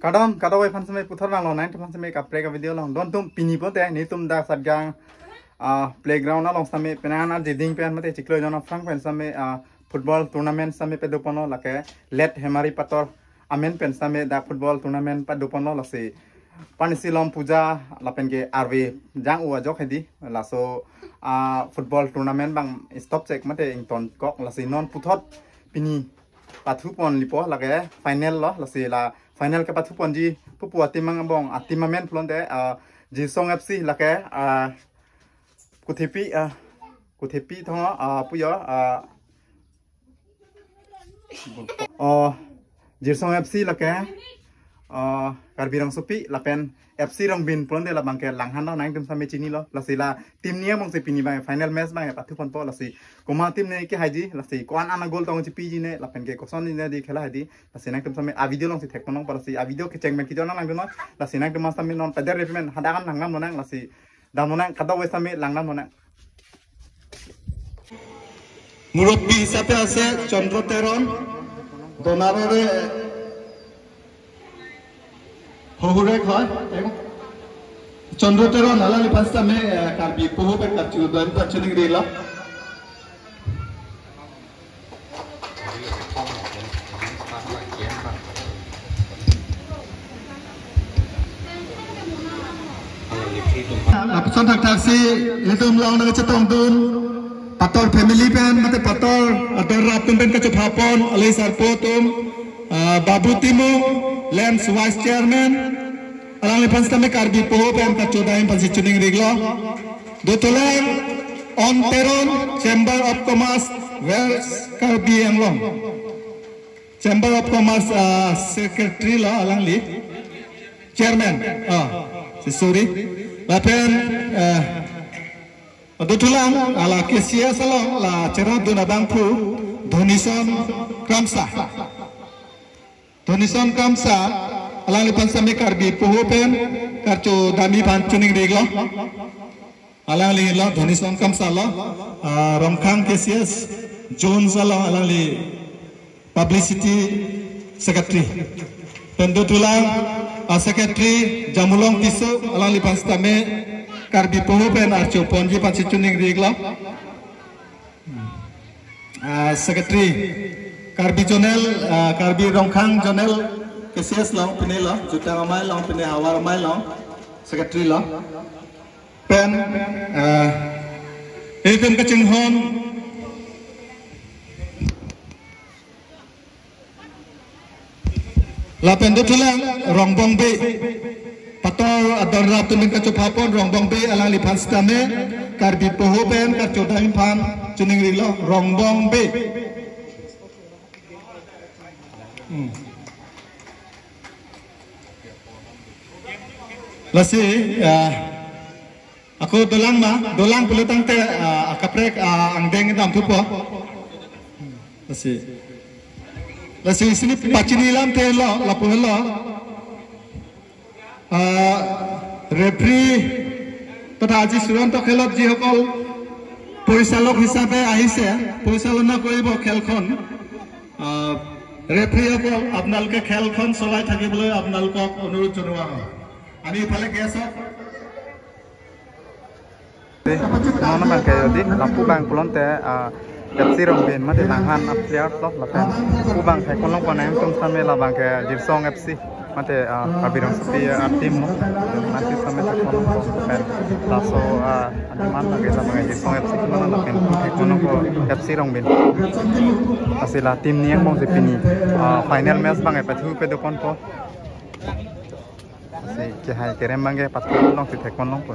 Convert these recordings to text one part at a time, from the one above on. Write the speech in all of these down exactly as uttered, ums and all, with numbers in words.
Kardom, kardom aphan seme puthot vanglo, nangtum aphan seme kaprek a-video along. Don atum, pini pulote netum dak Satgaon, ah, playground along seme penang an Jeding pen mate chiklo jon aphrang pen seme, ah, football tournament seme padoponlo, lake Let Hemari Pator amen pen seme dak football tournament padoponlo. Lasi Panisilom puja lapen ke arve jang-u ajok hedi. Laso, ah, football tournament abang stop chek mate ingtonkok. Lasi non puthot pini pathupon lipo, lake final lo. Lasi la final kepathuponji pupu a-team angbong, a-team amen pulote, ah, Jirsong F C, lake, ah, Kuthepi, ah, Kuthepi thong, ah, puyo, ah, oh, Jirsong F C, lake, oh, Karbi Rongsopi, lapen F C Rongbin pulote labang ke langhan lo, nangtum seme chinilo. Lasi la team ni angbong si pini abang final match abang pathuponpo. Lasi komat team ne kehaiji, lasi ko-an an a-goal tong chipiji ne, lapen ke koson ne di khela hedi. Lasi nangtum seme a-video along si thekponlongpo. Lasi a-video kecheng pen kejor nang langdunnon. Lasi nangtum seme non peder repimen hadak an langdam lonang. Lasi dam lonang, kadokave seme langdam lonang. মুৰব্বী হিচাপে আছে চন্দ্ৰ তেৰণ, দনাৰৰে শহুৰেক হয়। চন্দ্ৰ Teron, alangliphan sitame, eh, Karbi poho pen karcho dam pachiningri lo. Lapuson thakthak si ilitum along nangchetongdun Pator family pen, mate Pator ador atum pen kachepapon, alai sarpo atum, ah, Babu Timung, Lens Vice Chairman, alangliphan sitame Karbi poho pen karcho dam aphan si chiningrilo. Dothulang On Teron, Chamber of Commerce, West Karbi Anglong. Chamber of Commerce, ah, Secretary lo alangli. Chairman, ah, si sorry. Lapen, ah, dothulang, ala K C S along, la cherapdun abangphu, Dhonison Kramsa. Dhonison Kramsa, alangliphan sitame Karbi poho pen karcho dam aphan chiningrilo. Alangli lo, Dhonison Kramsa lo, ah, Rongkhang K C S Jones along alangli publicity secretary. Pen dothulang, ah, secretary Jamulong Tisso, alangliphan sitame Karbi poho pen archoponji aphan si chiningrilo. Ah, secretary, Karbi Zonal, ah, Karbi Rongkhang Zonal K C S along pine lo, Jutang Amei along pine, Hawar Amei along secretary lo. Pen, ah, ilitum kachinghon. Lapen dothulang Rongbong Bey. Pator ador atum pen kachepapon Rongbong Bey, alangliphan sitame Karbi poho pen karcho dam aphan chiningrilo, Rongbong Bey. Hmm. Lasi, ah, ako dolang ma, dolang pulo tangte, ah, akaprek, ah, angdeng damthupo. Lasi. Lasi isi pachini lamthe lo, lapu lo. Ah, referee তথা আজি চূড়ান্ত খেলত যিসকল পৰিচালক হিচাপে আহিছে, পৰিচালনা কৰিব খেলখন, আহ, ৰেফাৰীসকল, আপোনালোকে খেলখন চলাই থাকিবলৈ আপোনালোকক অনুৰোধ জনোৱা হয়। আমি ইফালে গেছ of Te, non abang ke jodi, lapu abang pulote, ah, F C Rongbin, mate langhan a-player lo lapen. Pu abang ke kolong konang tum same labang ke Jirsong F C, mate, ah, Karbi Rongsopi, ah, team lo. Nanti same te kolong ko pen. Laso, ah, anuman lagi labang ke Jirsong F C team lo lapen. Te kolong ko F C Rongbin. Lasi la team ni angbong si pini, ah, final match abang ke pathu padoponpo. Si kehai kerem abang ke pathu along si thekponlongpo.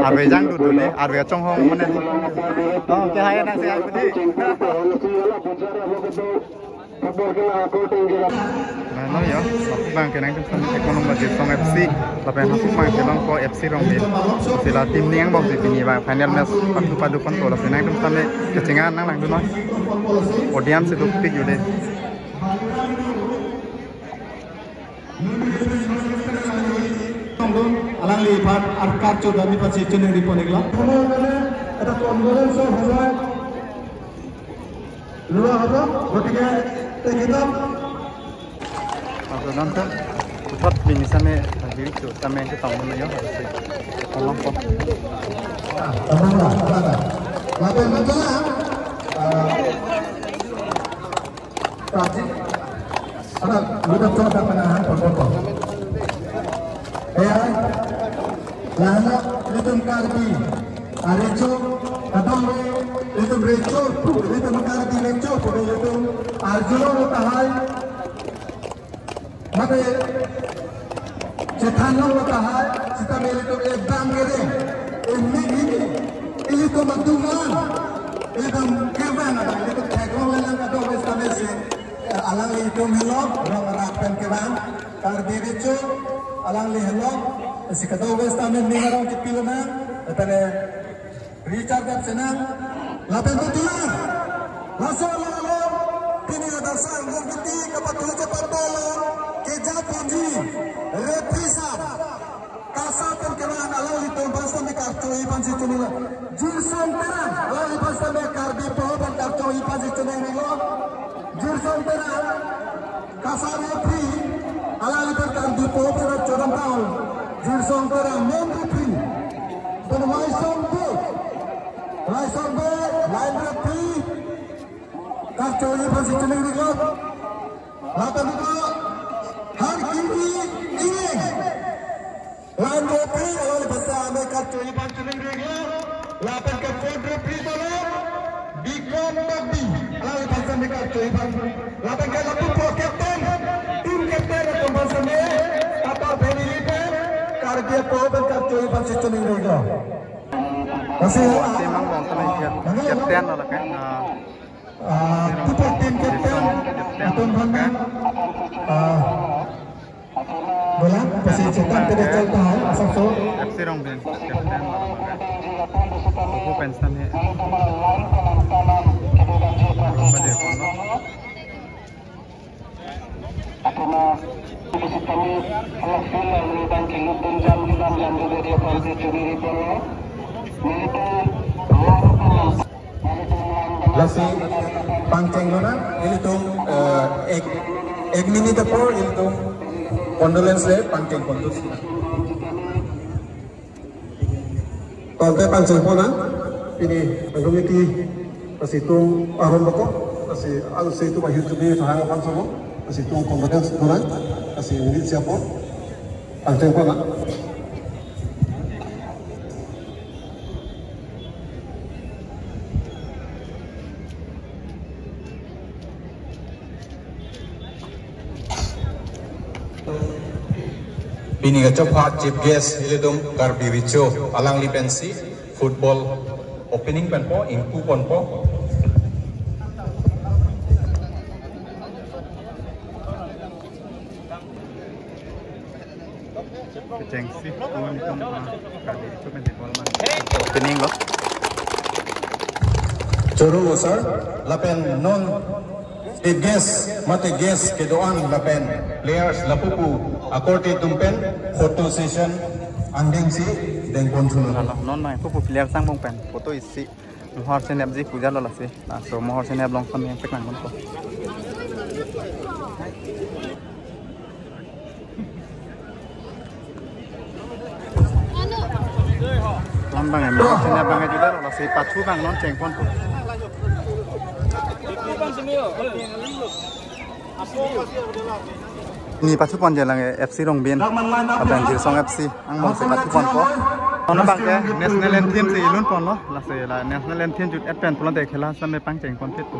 Arve jang dudu le, arve chonghong mane. Oh, kehai nang si ai pudi. Nang no yo, lapu abang ke nangtum same thekponlongpo Jirsong F C, lapen lapu abang kelong ko F C Rongbin. Si la team ni angbong si pini abang final match pathu padoponpo, lasi nangtum same kachinghon nang langdun noi. Audience si dukpik yo de. Alangli aphan arkat chodami aphan si chiningripon iklo. সময়ৰ কাৰণে এটা কনফাৰেন্সৰ সময় লোৱা হ'ব। গতিকে তেখেতক Nonton, puthot bini same, diri tu same chetong dun yo, harus sih. Tolong kok. Ah, tolong lah, silakan. Lapen betul lah. Ah, Prajit. Ada, udah coba pernah, apa, apa. Eh, lahenlo ilitum Karbi arecho, kadokave ilitum recho, ilitum Karbi recho, ilitum arjulo tahai, mate chethanlo tahai, sitame ilitum ebang kere, emi ini, ilitum aduman, ilitum kevang, ilitum theklong lelang kadokave sitame si, eh, alanglitum helo, rong arak pen kevang, Karbi recho, alangli helo, si kadokave sitame ning arong chepilonang, tane Richard Debsena, lapen betulan. Laso along along, pini adasa anggong kiti kapathu chepatolo, keja ponji, referee sap. Kasa pen kevang alanglitum aphan sitame karcho-i aphan si choningri. Jirsong Terang, alangliphan sitame Karbi Poho pen karcho-i aphan si choningrilo. Jirsong Terang, Kasa referee, alangliphan Karbi Poho pen chodam taon. Jirsong Terang main referee. Pen Waisong Bey, Waisong Bey, line referee, karcho-i aphan si choningrilo. Lapen iko, Harkiri Engleng. Line referee, alangliphan sitame karcho-i aphan choningrilo. Lapen ke fourth referee dolo, Bikram Tokbi, alangliphan sitame karcho-i aphan. Lapen ke lapu po captain, team captain atum aphan sitame, Tata Family pen, Karbi Poho pen karcho-i aphan si choningrilo. Masih ya? Tim angbong sitame cap-, captain lo lake. Ah, ah, football team captain, captain atum aphan, ah, bola, pasi chethan tede chal tahai, asap so. F C Rongbin, captain, Buku Penstan he. Atuna, kami, kalau film, ini bang, kilutun jam, jam, jam, jam, jam, jam, jam, jam, Lasi pangcheng lonang, ilitum, eh, ek, ek minute apor ilitum condolence le pangcheng pontus. Tangte pangcheng ponnang, pini anggong kiti lasi itum aron bako, lasi alusi itum ahirjume thang aphan sobo, lasi itum condolence lonang, lasi minute isi apor pangcheng ponnang. Pini kachopha chief guest ilitum Karbi Recho alangli pensi football opening ponpo, ingpu ponpo. Kechengsi, kung itum, ah, kali itu kan di ball man. Opening lo. Choro sir, lapen non chief guest, mate guest kedo-an lapen players lapu pu akorte atum pen photo session angdengsi dengpon thulo. Lalo, non nangpu pu players angbong pen photo isi. Mohor senep ji puja lo lasi. Laso mohor senep along sam yang pek nang ponpo. Non bang, mohor senep bang juga lo lasi, pathu bang non cheng ponpo. Ni pathu pon je lang, eh, F C Rongbin. Lapen Jirsong F C angbong si pathu ponpo. Non bang ke national anthem si ilun ponlo. Lasi la national anthem jut-et pen pulote khela same pangcheng ponpet po.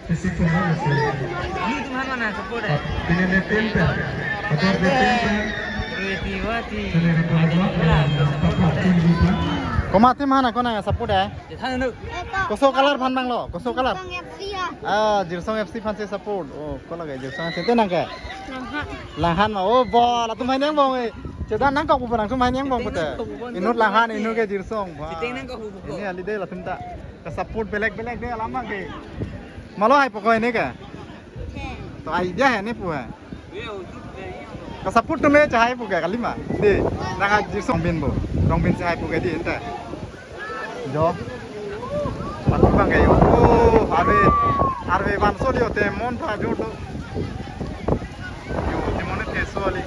Ini teman mana support ya? Ini tim pen. Ator tim pen. Rui tiwa ti. Sini di pon lo. Papa tim di pon. Komat atum aphan ako nang support ya? Kita nu. Koso color aphan nanglo? Koso color? Jirsong F C ya. Ah, Jirsong F C aphan si support. Oh, ko lake Jirsong F C te nang ke? Langhan. Langhan ma. Oh, bol. Latum aphan nang bong eh. Chedan nangkok pu nangtum aphan nang bong pute. Inut Langhan, inut ke Jirsong. Wah. Siteng nangkok pu. Ini ali de latum ta. Ka support belek belek de alama ke. Malo hai pokok ini ke? To idea hai ne pu hai. Ka support atum le chahai pu ke kalima. De, nang aji Rongbin bo. Rongbin chahai pu ke di ente. Jo. Pathu bang ke yo. Oh, arve, arve vanso di yo te mon tha jo to. Yo, te mon te so ali.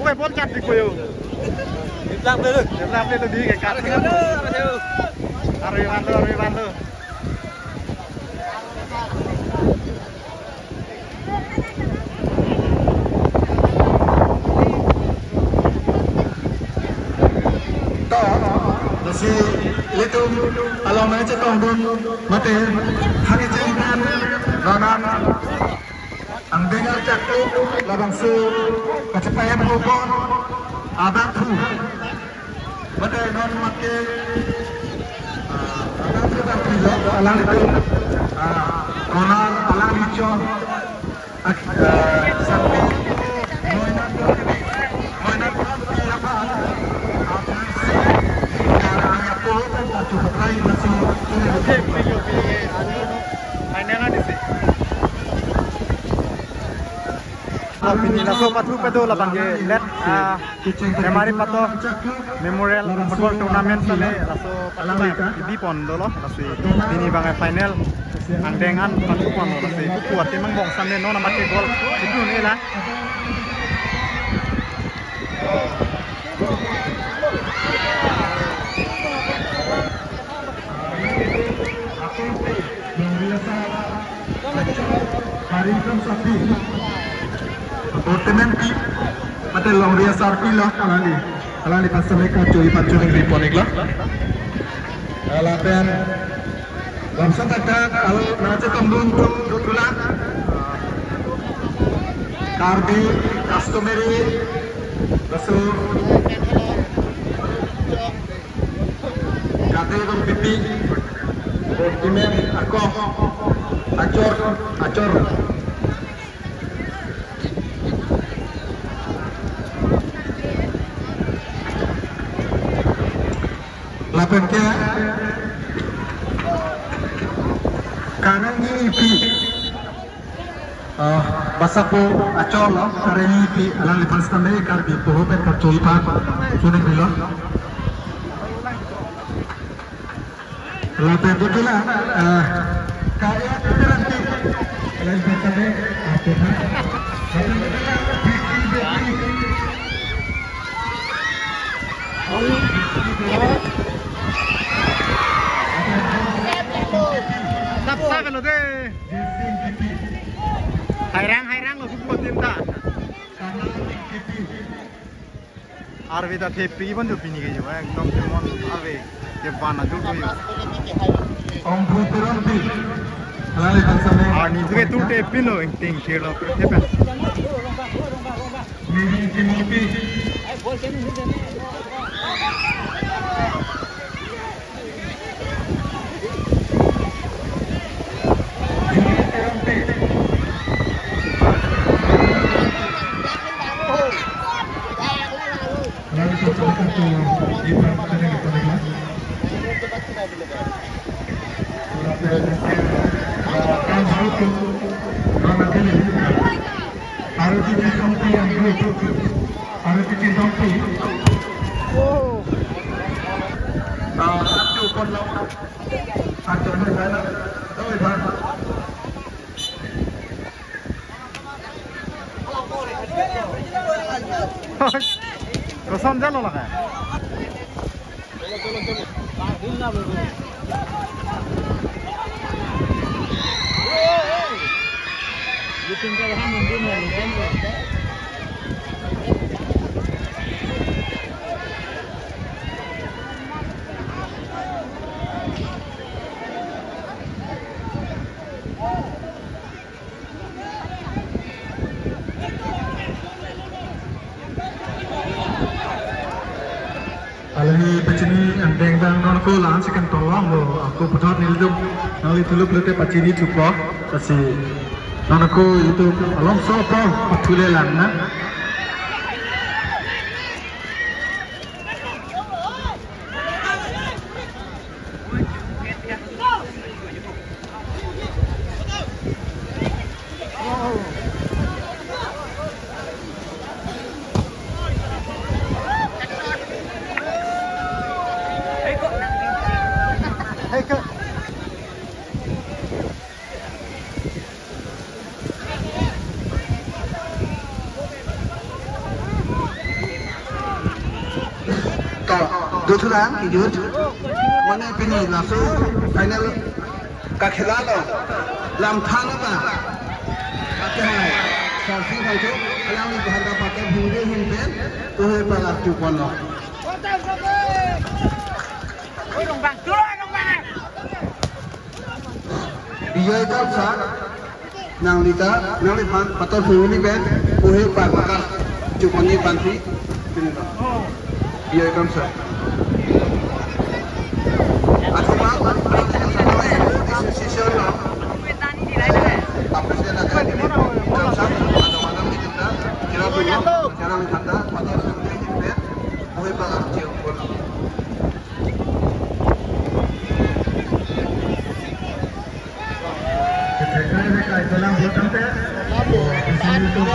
Oi, bol chap di koyo. Iplak dulu. Iplak dulu di ke kat. Arve vanlo, arve vanlo. To, lasi ilitum along nangchetongdun mate haki chengkan ronan angdeng archak labangso kachepahem hopon adak thu. Mate non mate, ah, adak thu dak thu lo, alanglitum, ah, ronan alangli chon. Pini laso pathu pado labang ke let, ah, Memari Pato Memorial Football Tournament sale laso pathu kebi pon dolo, lasi pini bang final angdeng an pathu pon lo, lasi kuat timang bong samne non amat ke gol itu ne la. Tournament pi, mate longri asarpi lo, alangli, alangli pasameka chui pachuni riponik lo. Lapen, langsung kata, kalau nangchetongdun tu, tu, tu lah. Karbi customary, langsung. Kate dong pipi. Botimen ako. Achor, achor. Lapen ke. Karang ini pi. Ah, basa po achor lo, kareni pi alangliphan sitame Karbi poho pen kachoi pan suning bilo. Lapen betul lah, ah, karya keterangan alangliphan sitame, ah, Tuhan. Lapen betul lah, Biki, Biki. Sap sap lo de. Hairang, hairang lo football team ta. Arve ta thepi pon jo pini ke jo, ekdom temon arve ke bana jo jo jo. Om Bhuperon pi. Arni tu ke tu te pin lo, ting kir lo, thepen. Miri Timothy. Aro titi songpi yang dua tu. Aro titi songpi. Oh. Ah, satu pon lawan. Satu ni sana. Oi, bang. Koson jalo lake. Pachini angdeng abang non ako la-an second tolong lo, ako puthot nelitum nangli thuluk lote pachini thupo, lasi non ako itum alongso apor pathulelang na. To, dothulang, kijut. Mane pini laso final kakhela lo. Lamthang ta. Ate hai. Sarsing Phangcho, alangli kohanta patok hingre hingpen, tuhe palak chuponlo. Bijoy Kamsa, nangli ta, nangliphan, patok hingre pen, tuhe palak chuponji pansi, pini lo. Bijoy Kamsa. Athema, association lo. Appreciate na kami, Kamsa, atau mana kita, kira tu, kira ni kata, patok hingre pen, tuhe palak chuponlo. Thekai thekai dolang botante. Pachini pon,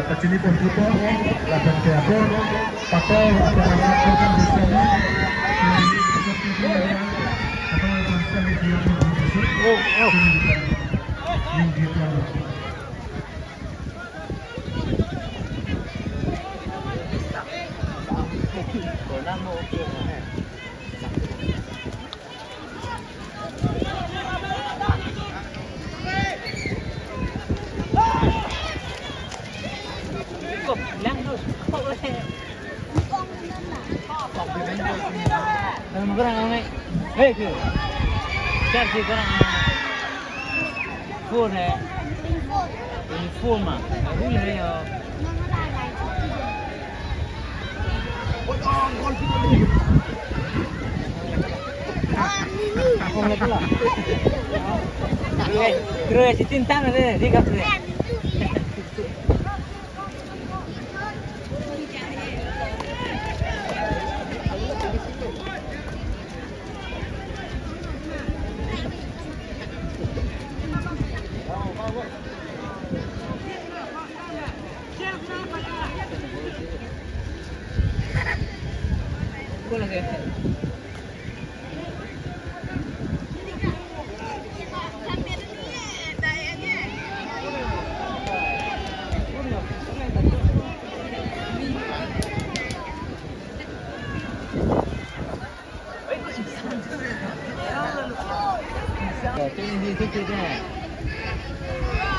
pachini pon thupo. Lapen ke ako patok atau anak program bersama. Oh, oh. Hey, ke. Char si korang. Four hai. Twenty four ma. Abul hai yo. Kro ya, si tinta na de, di kap de.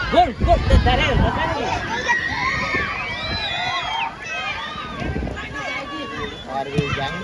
Gol, gol, dari, dari. Are we young?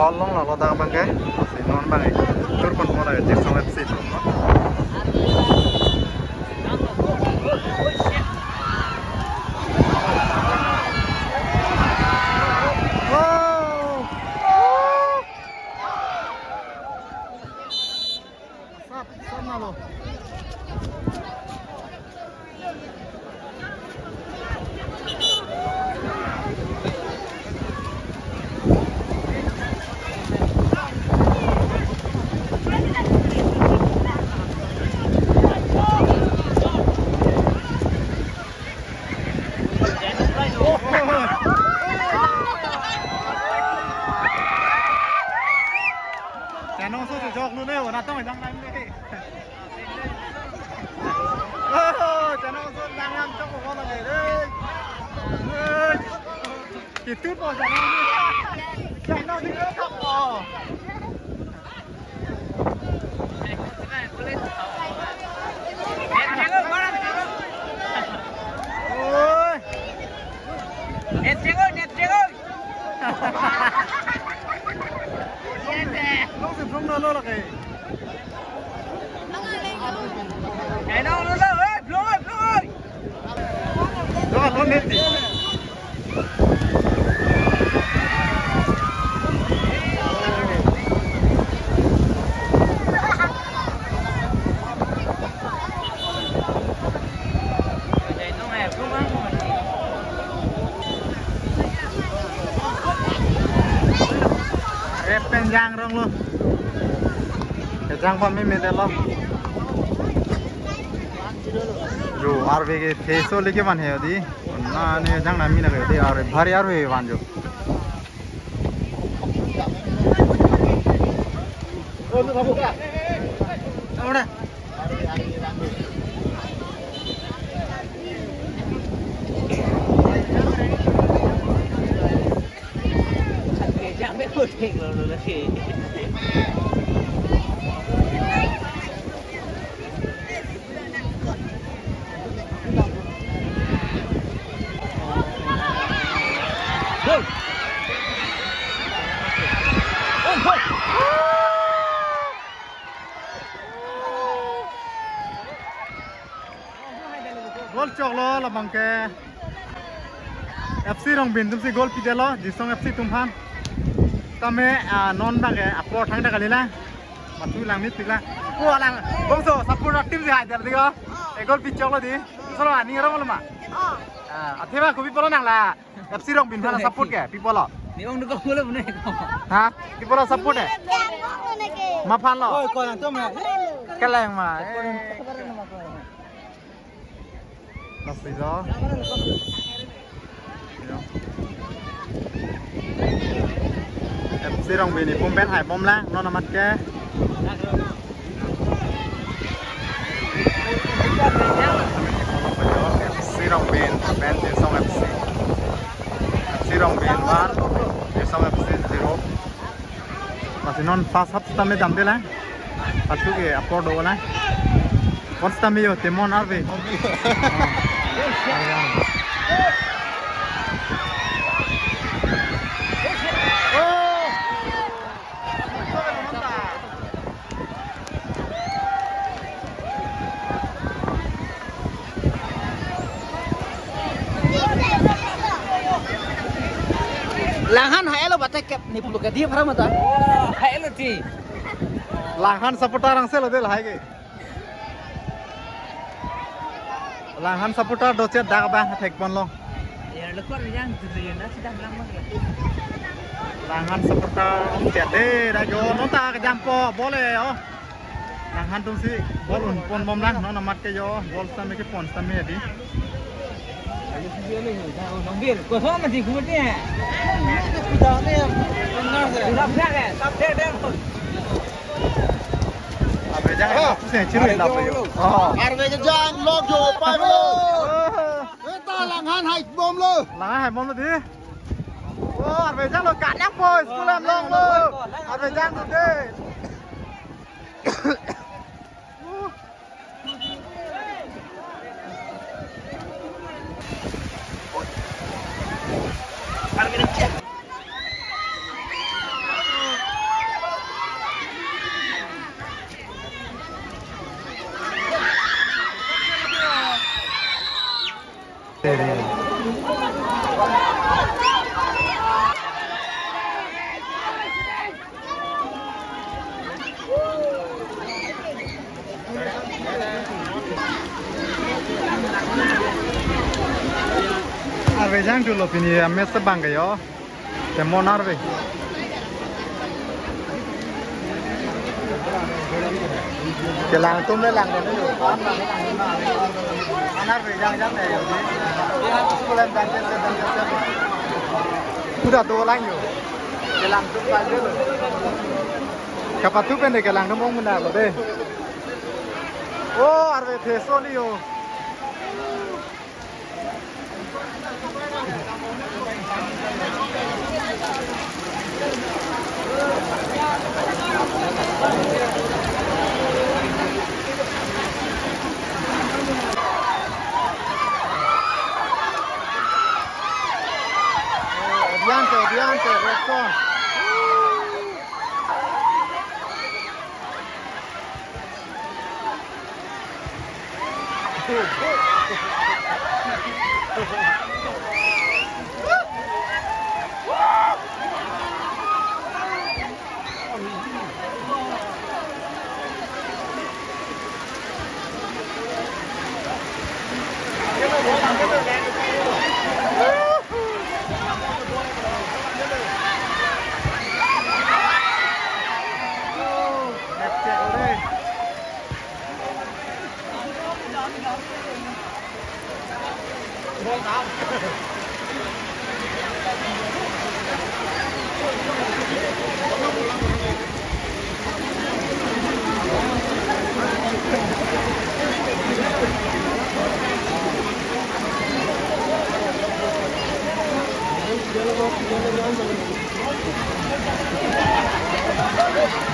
Hall along lo ladak abang ke. Si non abang ke. Chur pon pon lagi, Jipsong F C. Wow. Sap, sap na lo. Chano so chojok nu ne, na tong jang nang ne. Oh, chano so jang nang chok ko lage re. Itu po chano ni. Chano ni ko po. Oi. Net jengol, net jengol. Long si phlong na lo lake. Kaino lo lo, eh, phlong, eh, phlong, eh. Lo lo net di. Rep pen jang rong lo. Kejang pame me de lo. Jo, arve kethe so leke man he di. Na ne jang na mina ke di, arve bhari arve van jo. Ora. Goal choklo labang ke. F C Rongbin atum si goal pidetlo, Disong F C atum aphan. Tame, ah, non bang ke apor thangta kalilang. Mathu lang mit pila. Ko alang bangso support team si hai der diko. E goal pichoklo di. Solo ani rong lo ma. Ah, athema kopi pulo nang la. F C Rongbin aphan support ke, pi pulo? Ne ong duko pulo ne ko. Ha? Pi pulo support eh? Maphan lo? Oi, ko nang tum ya. Kelang ma. Eh. Mas bisa. F C Rongbin ni pum pen hai bom lang, non amat ke. F C Rongbin, pen Disong F C. F C Rongbin one, Disong F C zero. Lasi non first half sitame damde lang. Pathu ke apor do lang. Pon sitame yo, temon arve. Langhan hai lo batek kep ni pulu ke dia pharma ta. Hai lo ti. Langhan supporter angselo de lahai ke. Langhan supporter do chet dak bang thek pon lo. Ya, lekor yang tu ya, nasi dah bilang bang ya. Langhan supporter chet de, dah jo, non ta kejampo, boleh yo. Langhan atum si ball un pon bom lang, non amat ke yo, ball sitame ke pon sitame di. Nongbil, kosong masih kubut ni. Sudah, sudah, sudah. Arve jang, oh, tu se chiru la pe yo. Oh. Arve jang lo jo pa lo. Eta Langhan hai bom lo. Langhan hai bom lo di. Oh, arve jang lo kanang po, school am long lo. Arve jang tu de. Arve jang tu lo pini ames ta bang kayo. Temon arve. Kelang atum le lang dei. An arve jang jang dei. School am dan dan dan dan. Sudah do lang yo. Kelang atum lang yo. Kapathu pen de kelang atum ong mena lo de. Oh, arve the so li yo. Diante, Diante, Rexon.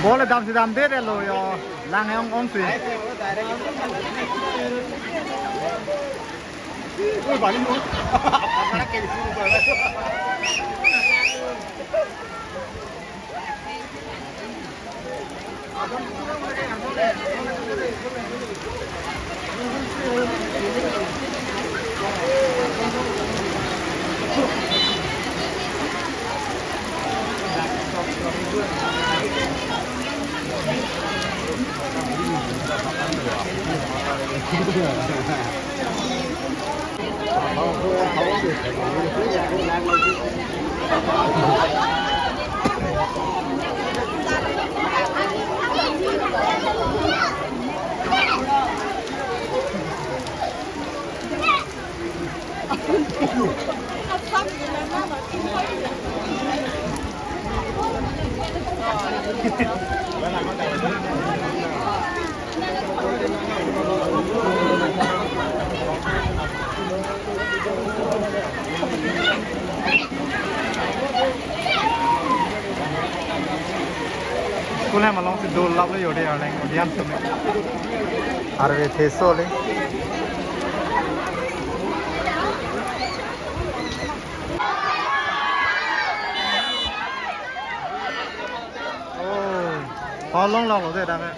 Ball damsi damdedetlo yo. Lang ong ong si. School hem alongsi dol lap lo yo de arleng audience me. Arve theso le. Oh, halong lo de dame.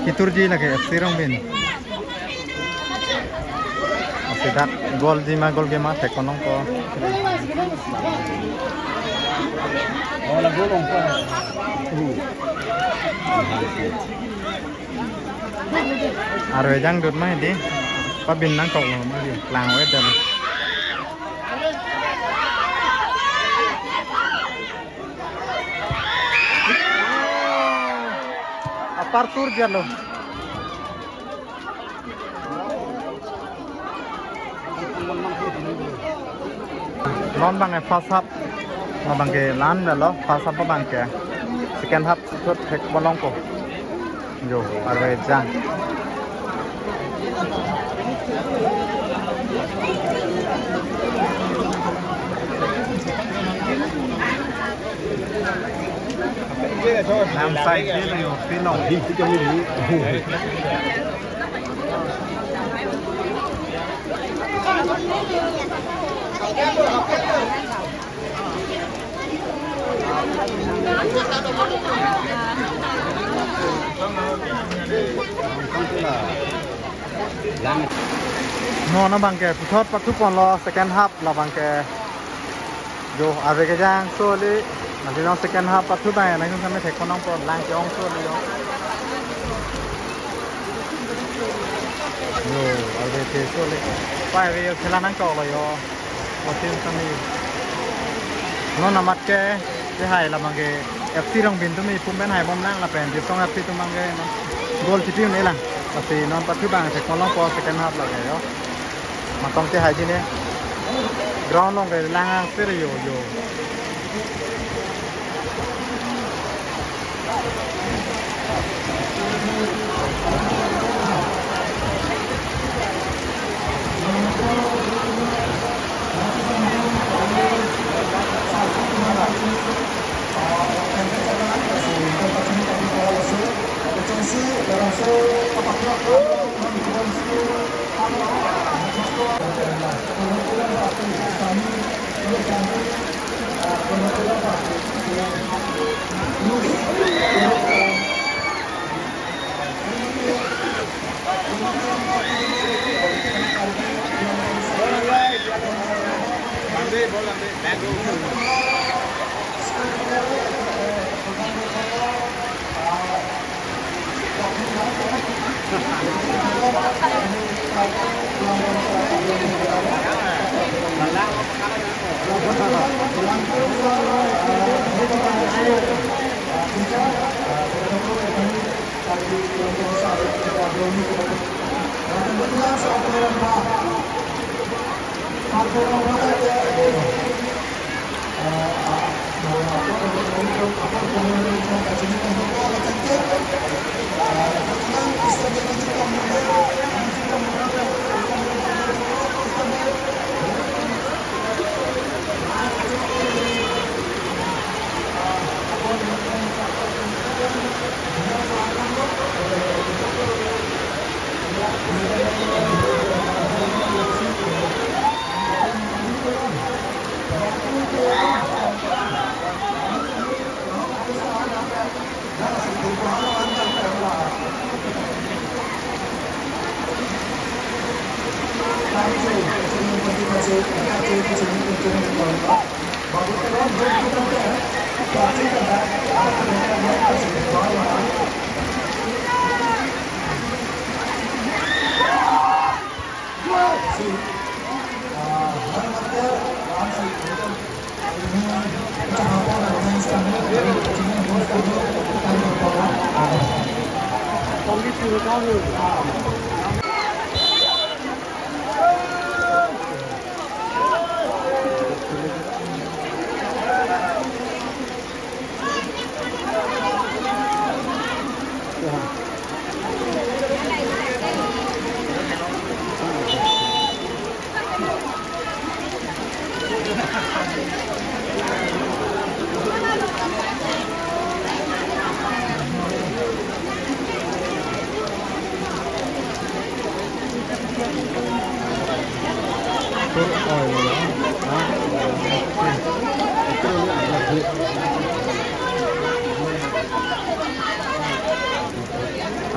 Kiturji lake F C Rongbin. Asidat goal jima goal kema thek konong ko. Oh, la goal ong ko. Arve jangdut ma di. Pabin nangkoklo ma di. Lang we dam. Apar tur jalo. Non bang ke first half, non bang ke lan lo, first half bang ke second half thot thek bolong ko. Jo, arve jang. Lam side de lo yo, pilong. Non abang ke puthot pathu ponlo second half labang ke. Jo, arve kejangso le, nanti non second half pathu tang ya, nangtum kami thek ponong pon lang ke-ongso le yo. Jo, arve theso le. Pai ve yo khela nangkoklo yo. Wasim kami. Non amat ke, ke hai labang ke F C Rongbin atum ipum pen hai bom nang lapen Dipsong F C atum abang ke non goal chipi un-e lang. Lasi non pathu bang thek ponong po second half lake yo. Matong ke hai jine. Ground along ke lang angsir yo yo.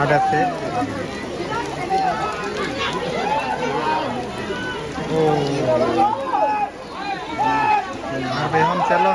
Ada sih. Oh. Arbe hom chalo.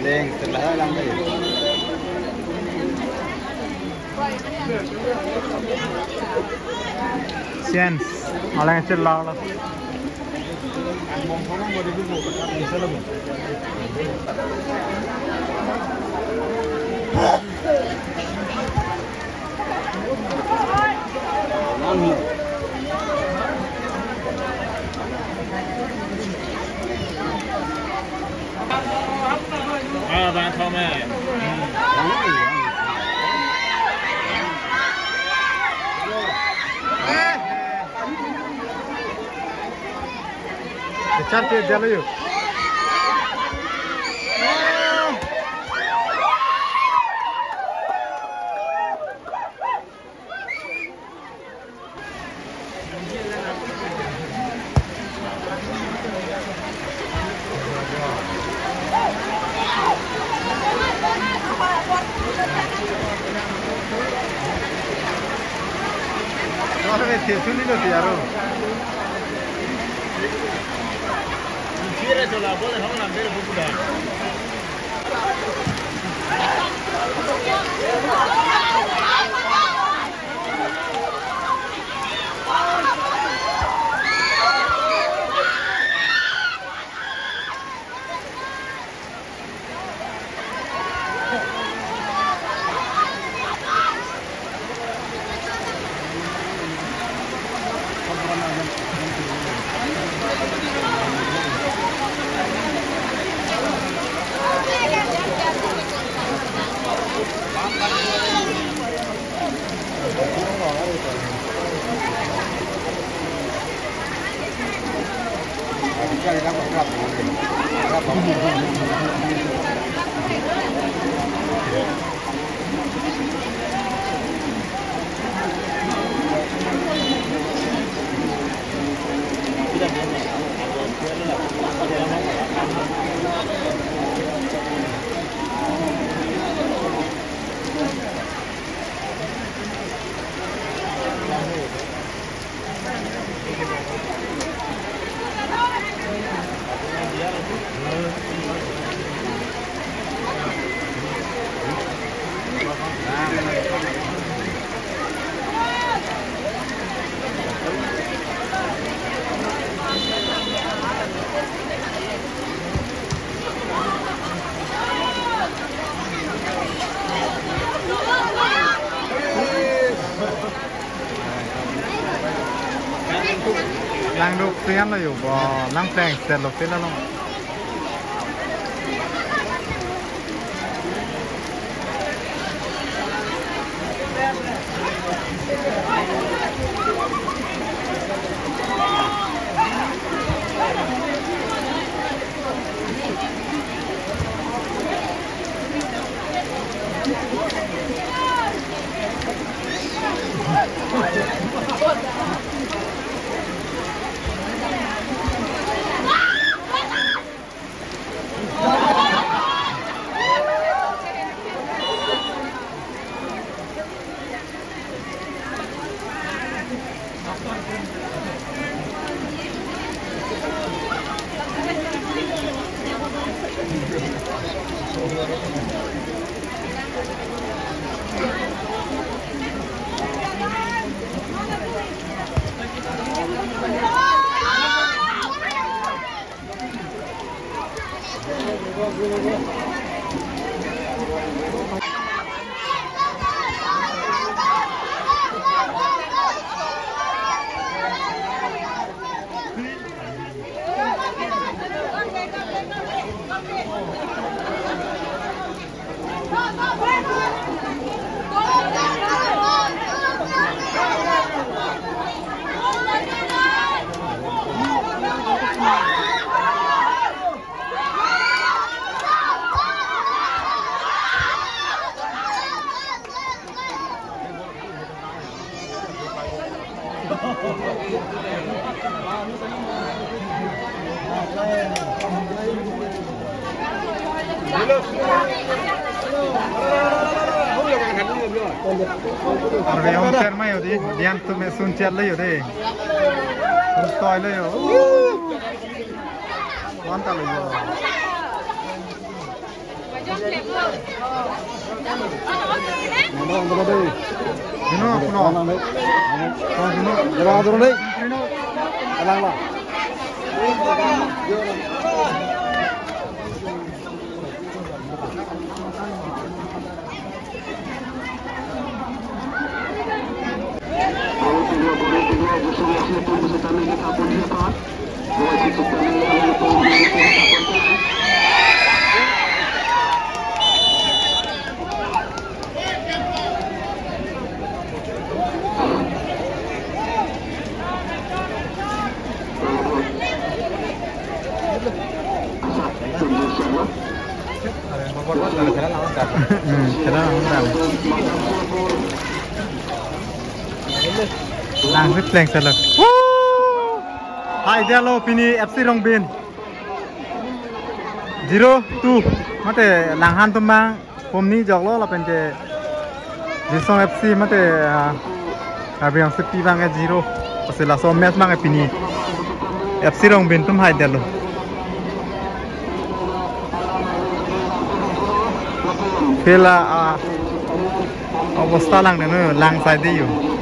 Leng sebelah lang deh. Sian, malang kecil lah. Echar ke jalo yo. Ahora me te, tú ni lo te, aro. Langduk sian lo yo bo, lang pleng set lo pila lo. Arve hom cher ma yo di, dian tu me sun cher le yo de. Hom toi le yo. Wan ta le yo. Dino, kuno. Oh, dino. Jera dulu deh. Alang lah. Hmm, kena undang. Langsi pleng selo. Woo! Hai dia lo pini F C Rongbin. Zero two. Mate langhan atum abang pom ni joklo lapen ke Jirsong F C mate, ah, Karbi Anglong City abang ke zero. Lasi laso match abang ke pini F C Rongbin atum haidetlo. Field a, ah, obosta lang deno, lang saide yo.